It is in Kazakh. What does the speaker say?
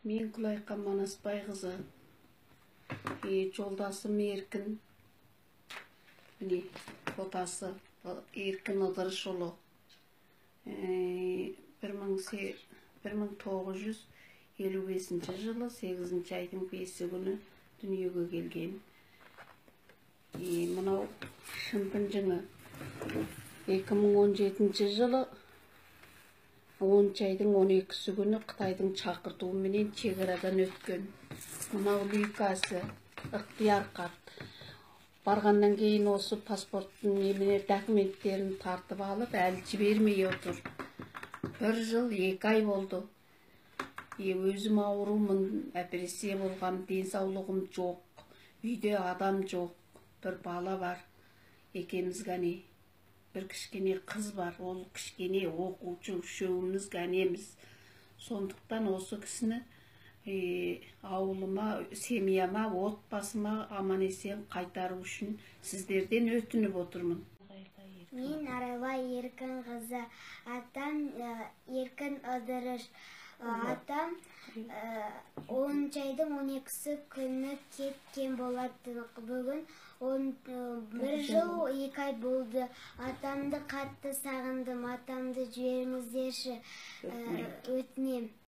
Мен Күлайқа Манасбайқызы, жолдасым Еркін, міне фотосы, Еркін Ыдырышұлы. 1955 жылы 8 айдың 5 күні дүниеге келген. Мынау шымпынжыңы 2017 жылы 10 айдың 12 күні Қытайдың шақыртуыменен шекарадан өткен. Мынау лүйкасы, ықтияр хат. Барғаннан кейін осы паспорттың немене документтерін тартып алып, әлі жібермей отыр. 1 жыл 2 ай болды. Өзім аурумын, операция болғам, денсаулығым жоқ, үйде адам жоқ, бір бала бар, екеуміз ғана. Бір кішкене қыз бар, ол кішкене оқушы, үшеуміз ғанеміз. Сондықтан осы кісіні ауылыма, семьяма, отбасыма аман есен қайтару үшін сіздерден өтініп отырмын. Мен Арайлай Еркін қызы, атам Еркін Ыдырыш. Атам 10 айдың 12 күні кеткен болатын. Бүгін 1 жыл 2 ай болды. Атамды қатты сағындым. Атамды жіберіңіздерші, өтінем.